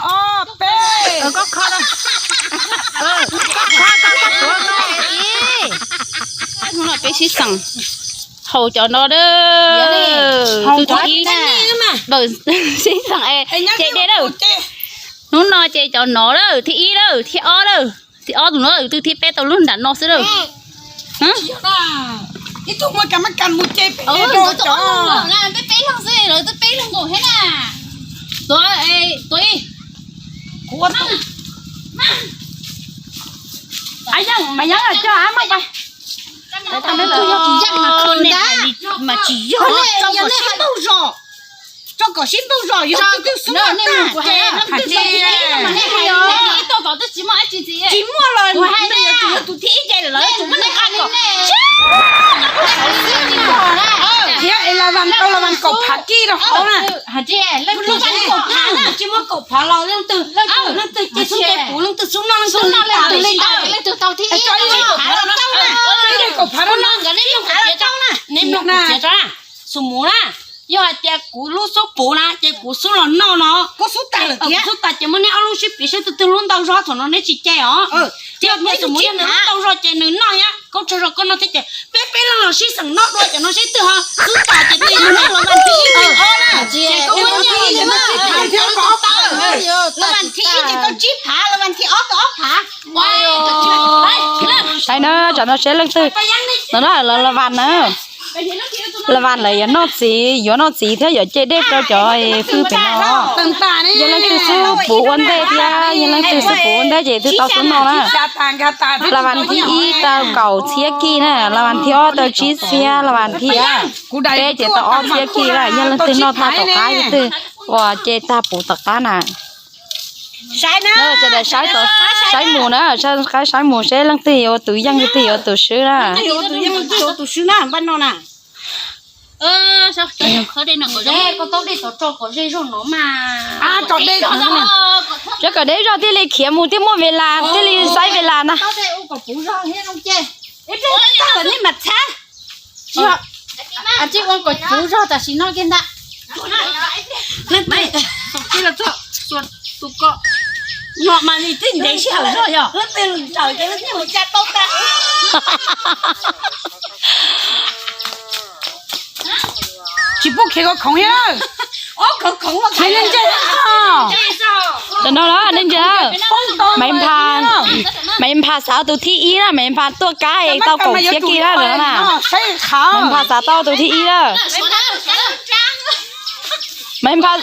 Ob, peb. Koj kho, koj kho, koj tuav koj ib. Hnub no peb sib xeem haus cov no dawb. Tus thib ib, sib xeem es cem dej dawb. Hnub no ces cov no dawb, thib ib dawb, thib ob dawb, thib ob tus no, tus thib peb tau lub nram no xwb dawb. Peb peb leeg xwb, lawv twb peb leeg nkaus thiab na. Tuav, tuav ib. Mas tsis yog, tso kom sib npaug zos, yog twg twg xub noj tag ces leej twg tsis muaj los, tus thib ib ces lawv tsis muaj neeg qab kom. Thiab es la vas tau la vas kaum phav kij rau hauv na. Tsis muaj kaum phav los leej twg, leej twg ces xub noj leej twg li ntawd. Kaum phav rau no, nej mloog kuv txiav rau na, xus mus na. Yog hais tias kuv lub xub puv na ces kuv xub los noj no, kuv xub tas ces muab neb ob lub sib piv saib twg twg lub ntau zog, thaum no neb tsis cem os. Ces yog tias xus mus yog nws lub ntau zog ces nws noj thiab, koj tsaug zog koj noj thiab ces peb peb leeg los sib xeem noj dua cov no seb twg ho xub tas ces twg yog noj. Los vas thib ib ces tau tsib phav, los vas thib ob tau ob phav. Saib na, tsam no seb leej twg, no na, los vas na. Los vas lawv yuav noj txiv, yuav noj txiv thiab yuav cem dej rau cov hwj pem no. Yog leej twg xub puv ua ntej thiab yog leej twg xub puv ua ntej ces twb tau xub noj na. Los vas thib ib tau kaum txhiab kij na, los vas thib ob tau tsib txhiab, los vas thib peb ces tau ob txhiab kij na. Yog leej twg noj tag tom qab, leej twg uas cem tag puv tom qab na. Sawv daws saib mus na, saib mus seb leej twg yuav ua tus yeej, leej twg yuav ua tus swb na. Seb kom deb zog thiaj li khiav mus thiaj muaj ves las, thiaj li xaib ves las na. Tsis pub khiav kom khoov thiab. Khiav ntse ntse. Tam no los nej ntsia, Maiv Nphas, Maiv Nphas xav tus thib ib na, Maiv Nphas tuaj kab tau kaum txhiab kij na. Maiv Nphas xav tau tus thib ib na. Maiv Nphas,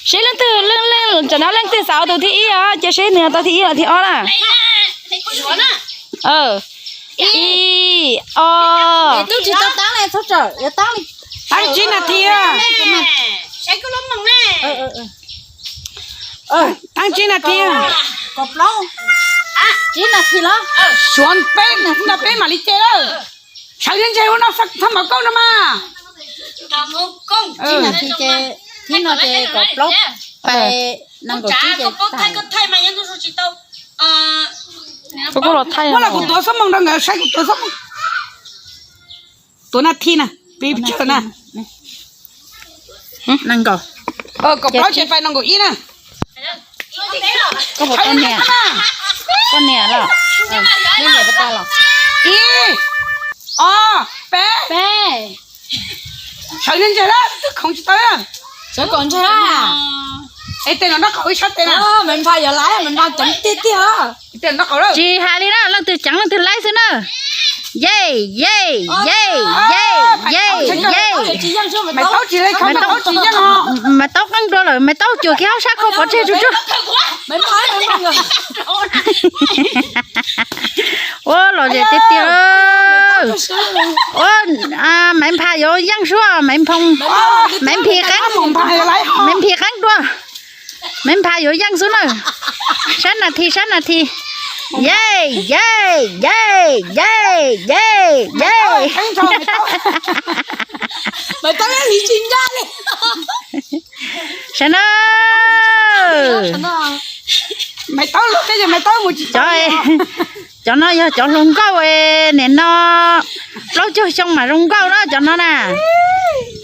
seb leej twg, leej, tam no leej twg xav tus thib ib os, cia seb nws tau thib ib los thib ob na. Ib, ob. Taab tsib nas this. Taab tsib nas this. Tsib nas this los? Suav peb, peb mam li ce lawm. Sawv ntse ntse ua no, thaj mov kauj no mas. Tsib nas this ces, thib no ces kaum plaub, pais nees nkaum tsib ces tag. Kuv los thaij, kuv tuav xab moos rau nkawd saib, kuv tuav xab moos. Tuav nas this na, pib tsawg na. Nees nkaum. Kaum plaub ces pais nees nkaum ib na. Koj puas tau niam? Koj niam los? Ib, ob, peb. Sawv ntse ntse lawm, twb khoov tsis tau. Sawv kom ntse. Es tes no nraub qaum ib sab tes na. Maiv Nphas yuav laib, Maiv Nphas ceev tiag tiag. Tsis hais li na, leej twg ceev leej twg laib xwb na. Ye, ye, ye, ye, ye, ye. Maiv Taub tsis li, Maiv Taub tsis yeej os. Maiv Taub qeeb dua lawm, Maiv Taub cuag kiag hauv sab khau pov tseg tsuag tsuag. Ua los zem tiag tiag. Ua, Maiv Nphas yuav yeej suab, Maiv Nphas, Maiv Nphis qeeb, Maiv Nphis qeeb dua. Maiv Nphas yuav yeej xwb na. Saib nas this, saib nas this. Ye, ye, ye, ye, ye, ye. Saib na. Cov, cov no yog cov hluas nkauj, nim no plaub caug xyoo mas zoo nkauj na cov no na.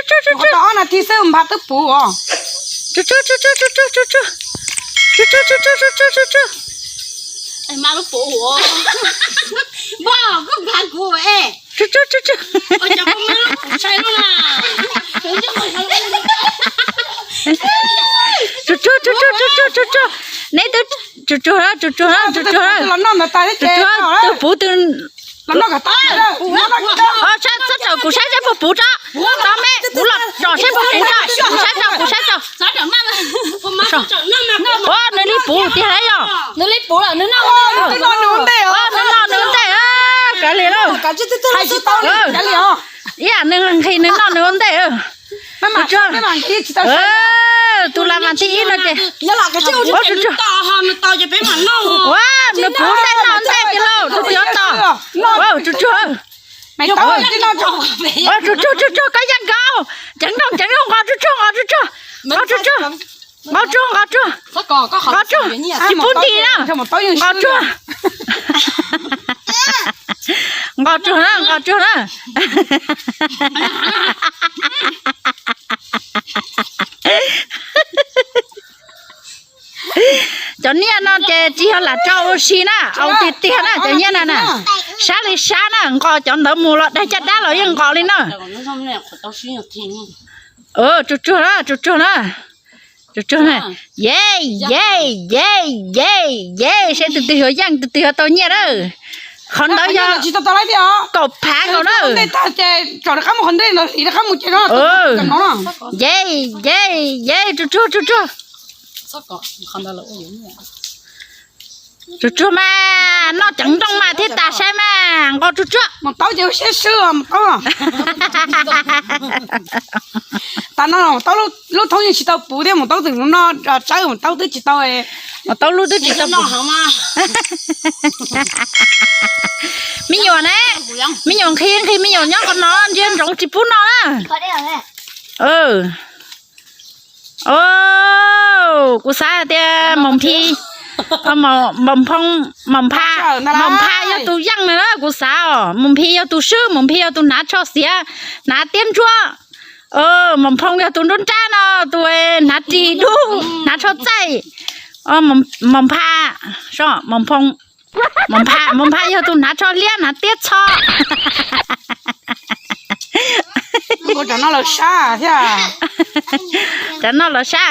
Tsuag tsuag tsuag tsuag. Tau ob nas this xwb nphav twb puv os. Tsuag tsuag tsuag tsuag tsuag tsuag tsuag tsuag. Tsuag tsuag tsuag tsuag tsuag tsuag tsuag. Mas lub puv ua. Npog koj nphav kuv e. Tsuag tsuag tsuag tsuag. Ua cas koj muab lub puv sai lub na. Tsuag tsuag tsuag tsuag tsuag tsuag tsuag tsuag. Neb twb tsuag tsuag na, tsuag tsuag na, tsuag tsuag na. Tsuag tsuag, twg puv twg. Txhob txhob txhaum kuv saib seb puas puv tso. Tso me, kuv los tsom seb puas puv tso. Kuv saib tso, kuv saib tso. Ua nws li puv tiag yog. Nws li puv lawm, nws noj, nws noj nws ua ntej. Kav liam lauj. Ib yam nws nqhis nws noj nws ua ntej. Tus las mas thib ib no ces. Ua, nws puv ntej noj ntej kiag lauj, tus twg yuav tau. Ua, tsuag tsuag, tsuag tsuag, koj yeej nkaus. Ceev nrooj ceev nrooj, nqos tsuag tsuag, nqos tsuag tsuag. Nqos tsuag, nqos tsuag. Nqos tsuag, tsis pub nti na. Nqos tsuag. Nqos tsuag na, nqos tsuag na. Cov nyiaj no ces tsis yog lam tso ua si na, au tiag tiag na cov nyiaj no na. Sab li sab na, nqos cov ntawd mus los dag caj dab los yeej nqos li na. Tsuag tsuag na, tsuag tsuag na. Tsuag tsuag na. Ye ye ye ye ye, seb tus twg yuav yeej tus twg yuav tau nyiaj na. Qhov ntawd yog kaum phav nkaus na. Ye ye ye, tsuag tsuag tsuag tsuag. Tsuag tsuag mas, noj ceev nrooj mas thiaj tas saib mas, nqos tsuag tsuag. Tas no lub thoob yeej tsis tau puv thiab, mus taub txwm no tsawb mus taub twb tsis tau. Mus taub lub twb tsis tau puv. Me nyuam ne, me nyuam nqhis nqhis me nyuam nyob qhov no ntsia ntsoov tsis pub noj na. Kuv xav tias Maum Nphi, Maum Phoo, Maum Npha, Maum Npha yog tus yeej na, kuv xav os, Maum Nphi yog tus swb, Maum Nphi yog tus hnav tsho xiav, hnav tiab ntsuab. Maum Phoo yog tus nruab nrab no, tus hnav ris dub, hnav tsho txaij. Maum Npha, Maum Phoo, Maum Npha yog tus hnav tsho liab, hnav tiab txho. Cov no los sab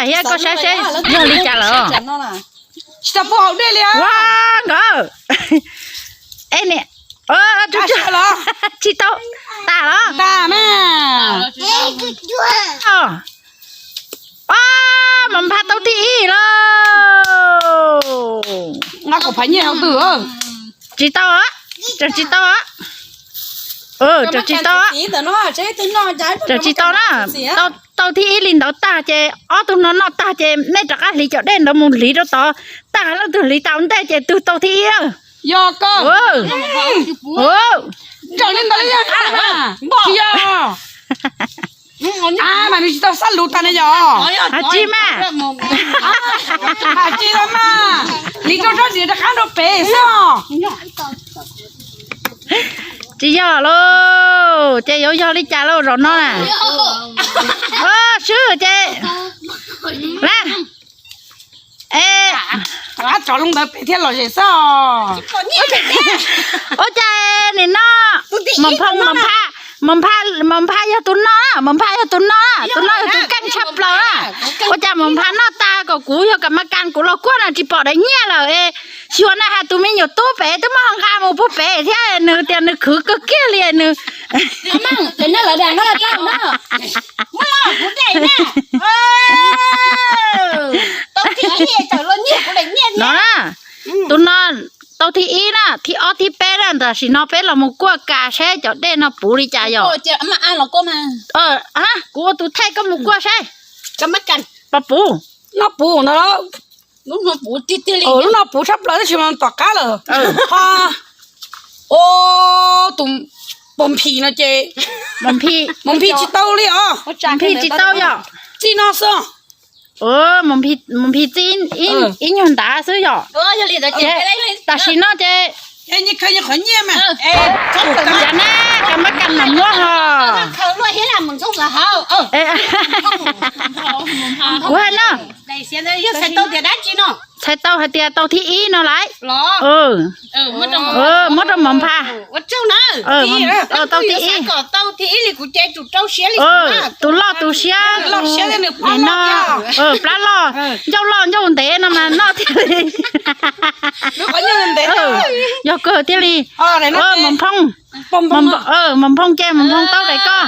thiab, koj saib seb yog li cas lawm. Tsis tau puv hauv dej li. Ua nkawd, e, tsis tau tas los. Maum Npha tau thib ib lauj. Tsis tau, tseem tsis tau, tseem tsis tau, tseem tsis tau na. Tau thib ib li ntawd tag ces ob tug no noj tag ces nej rov qab hliv cov dej ntawd mus hliv rau tod tag, leej twg hliv tau ntej ces tus tau thib ib. Yog koj, raws li ntawd yog, tsis yog. Mas nws tsis tau xab lus tas ne yog. Tsis mas, tsis tau mas, hliv rau sab nrad rov qab rau pem xwb os. Tsis yog lauj, ces yuav yog li cas lauj zaum no na? Swb ces, e, rov qab tso lub ntawd pem thiab lom zem xwb os. Ua cas nim no Maum Phoo, Maum Npha, Maum Npha yog tus noj, Maum Npha yog tus noj, tus noj yog tus keej tshaj plaws na. Ua cas Maum Npha noj tas kom kuv yog kam ma kas kuv los kuaj na tsis pom daim nyiaj lawm es, xyuas na has tus me nyuam tub pem twb muab ho nqa mus puag pem thiab nws tias nws khwv kawg kiag li nws. No na, tus no tau thib ib na, thib ob thib peb na. Tam sim no peb los mus kuaj kas seb cov dej no puv li cas yom. Kuv ua tus thaij koj mus kuaj seb. Puv. Noj puv ntawd. Lub no puv tshaj plaws tab sis mas tom qab lawm. Ho, tus Mos Phim no ces Mos Phim tsis tau li os. Mos Phim tsis tau yom. Txij no xwb. Mos Phim txij ib nyuag ntav xwb yom. Tam sim no ces qhov nyiaj mas, cas na, kas mab kas mam muab ho. Kuv hais no, txhais tau hais tias tau thib ib no lawm. Muab rau Mos Phas. Tau thib ib. Tus loj tus siab no, plab loj, ncauj loj ncauj ntev no mas noj thiaj li, yog kawg thiaj li. Mos Phoo, Mos Phoo ces Mos Phoo tau daim koj.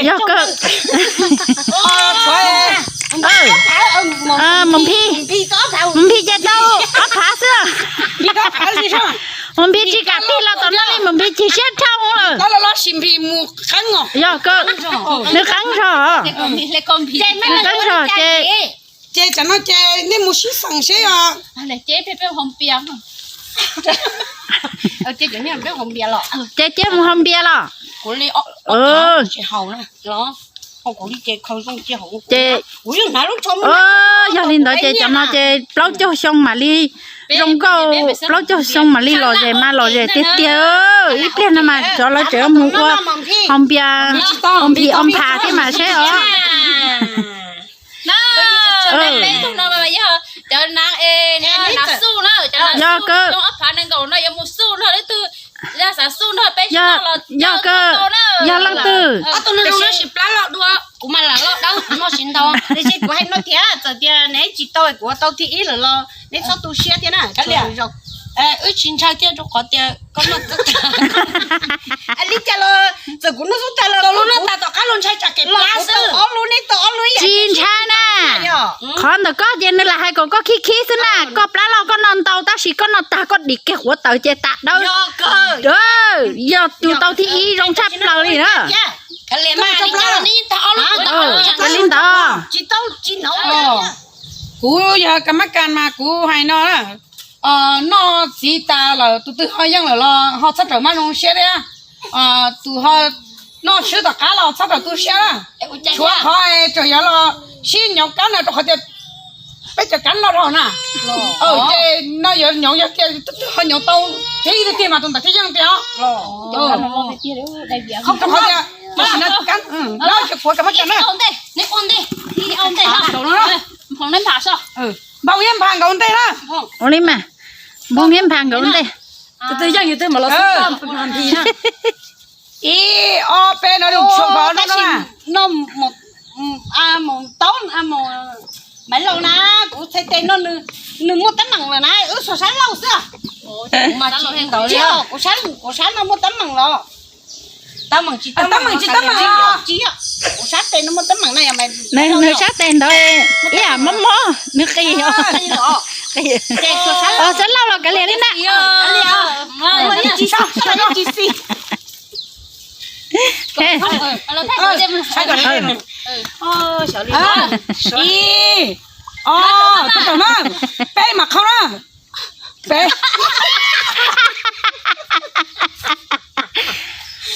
Yog kawg. Mos Phim, Mos Phim ces tau ob phav xwb. Mos Phim tsis kam tig los tom no li, Mos Phim chim siab dhau lawm. Yog kawg, nws qeeb zog, nws qeeb zog ces, ces tam no ces nej mus sib xeem seb os. Ces cia mus haus npias los. Ces yog li ntawd ces cov no ces plaub caug xyoo mam li zoo nkauj, plaub caug xyoo mam li lom zem mas lom zem tiag tiag. Ib pliag no mas cov lawv tseem mus ua haus npias, Mos Phim Mos Phas thiab mas seb os. Yog kawg. Yog kawg, yog leej twg. Kuv mas lam loj dua, kuv mas lam loj dawb, kuv noj tsis ntau. Tiam sis kuv hais no thiab, txawm tias neb tsis tau kuv ua tau thib ib lawm los neb txhob tu siab thiab na. Wb tsis ntshai thiab rau qhov tias koj noj xub tag. Li cas los txawm kuv noj xub tag los lub noj tas tom qab los ntshai tsam kev plab xwb. Ob lub neb tau ob lub ib yam. Tsis ntshai na. Qhov ntawm koj ces nws lam hais kom koj khib khib xwb na. Koj plab loj koj noj ntau tab sis koj noj tag koj dim kiag huav taws ces tas dawb. Yog tus tau thib ib zoo tshaj plaws li na. Li ntawd. Kuv yog kas mab kas mas kuv hais no na, noj txiv tas lawm tus twg ho yeej lawm los ho txhob rawm maj zoo siab thiab. Tus ho noj swb tom qab los txhob rawm tu siab na. Tshuav qhov tseem yuav los sib nyoov kab no rau qhov tias peb cov kab loj dhau na. Ces no yuav nyoov yog tias tus twg ho nyoov tau thib ib tiag mas tus ntawd thiaj yeej tiag os. Rau qhov tias tam sim no tus kab no ces kuv kas mab kas na. Nphoov Npha nkawd ua ntej na. Ua li mas, Nphoov thiab Npha nkawd ua ntej. Ib ob peb no, no, Maiv Lauj na, kuv txhais tes no nws muaj teeb meem lawm na, wb sab sab laug xwb. Kuv sab no muaj teeb meem los. Teeb meem tsis teeb meem, kuv sab tes no muaj teeb meem na. Nws sab tes ntawd ib yam mob mob, nws qis. Sab laug los kav liam li na. Ib, ob, tus tau na, peb mam qhau na.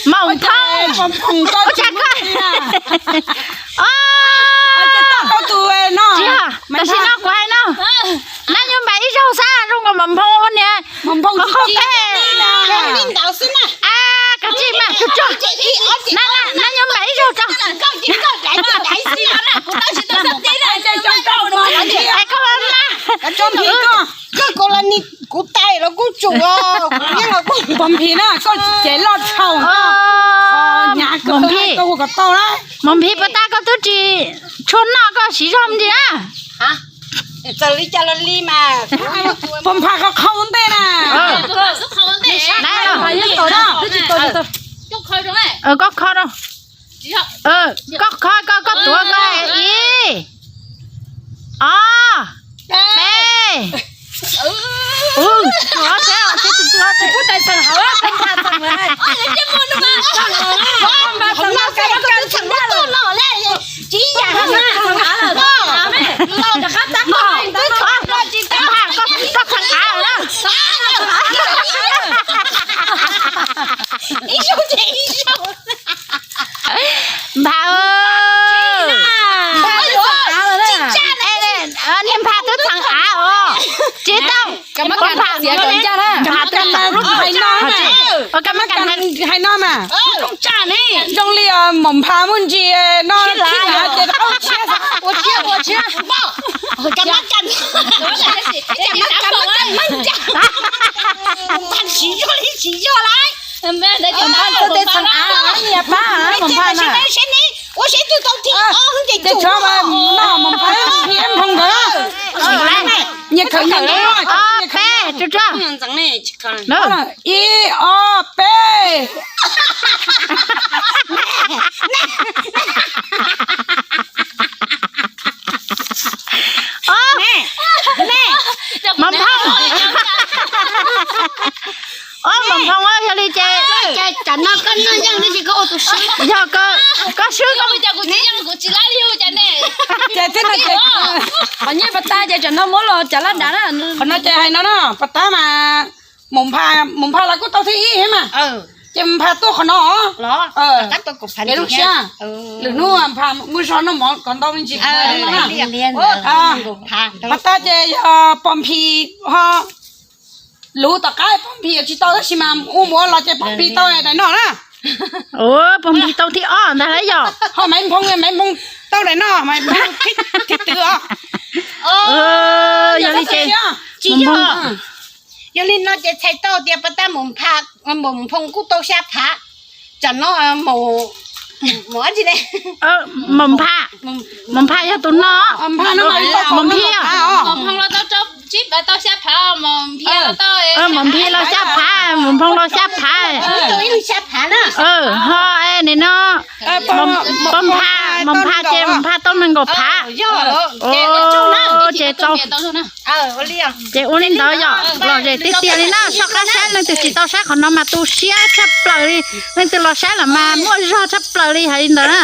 Maum Phoo, ua cas koj, tam sim no kuv hais no, nab nyob npam ib zaug xwb zoo nkaus Maum Phoo ua niam, qhov qhau phem. Kav tsij mas, nab nyob npam ib zaug tso. Koj ua mas, kuv tais los kuj tsum os, kuv nyob los kuj. Pom Phim na, koj cev loj dhau, Pom Phim, Pom Phim puas tas koj twb tsis tshua noj koj siv zog ntsia. Txawm li cas los li mas. Pom Phim qhov qhau ua ntej na. Koj kho rau. Koj kho, koj, koj tuav koj ib, ob, peb, Tus ob txhab, txhab tus ob txhab. Pub tais txheem hauv, pub npha txheem hauv. Tsis yam, koj txheem av lawm. Npha, niag npha twb txheem av os. Tsis tau. Npha twb txheem, hais no mas. Zoo li maum npha muaj ntsis no, ces ua tshiab, ua tshiab, ua tshiab. Ua seb twg tau thib ob ces tsum no maum npha thiab nphoo nkawd. Nyias khawm nyias nkawd. Ib, ob, peb. Maum nphoo, maum nphoo, yog li ces, yog koj swb, qhov nyiaj pas tas ces tsam no muab los cas laj dav na. Qhov no ces hais no na, pas tas mas maum npha, maum npha los kuj tau thib ib thiab mas. Ces npha tuaj qhov no. Lwm hnub npha muaj zog noj mov kom ntau me ntsis. Pas tas ces yog pom nphis ho, luv tom qab pom nphis tsis tau tab sis mas ua muav los ces pom nphis tau daim no na. Pom nphis tau thib ob ntag lauj yog. Ho maiv nphoo, maiv nphoo tau daim no, maiv nphoo thib twg os. Yog li ces tsis yog. Yog li no ces txhais tau tias pas tas maum nphoo kuj tau xya phav. Tsam no maum, maum npha, maum npha yog tus no, maum nphi, maum nphi los xya phav, maum nphi los xya phav, maum nphoo los xya phav. Ho nim no pom npha, maum npha ces maum npha tau nees nkaum phav. Ces tau, ces ua li ntawd yog lom zem tiag tiag li na. Soj qab saib leej twg tsis tau saib qhov no mas tu siab tshaj plaws li, leej twg los saib los mas muaj zog tshaj plaws li hais li ntawd na.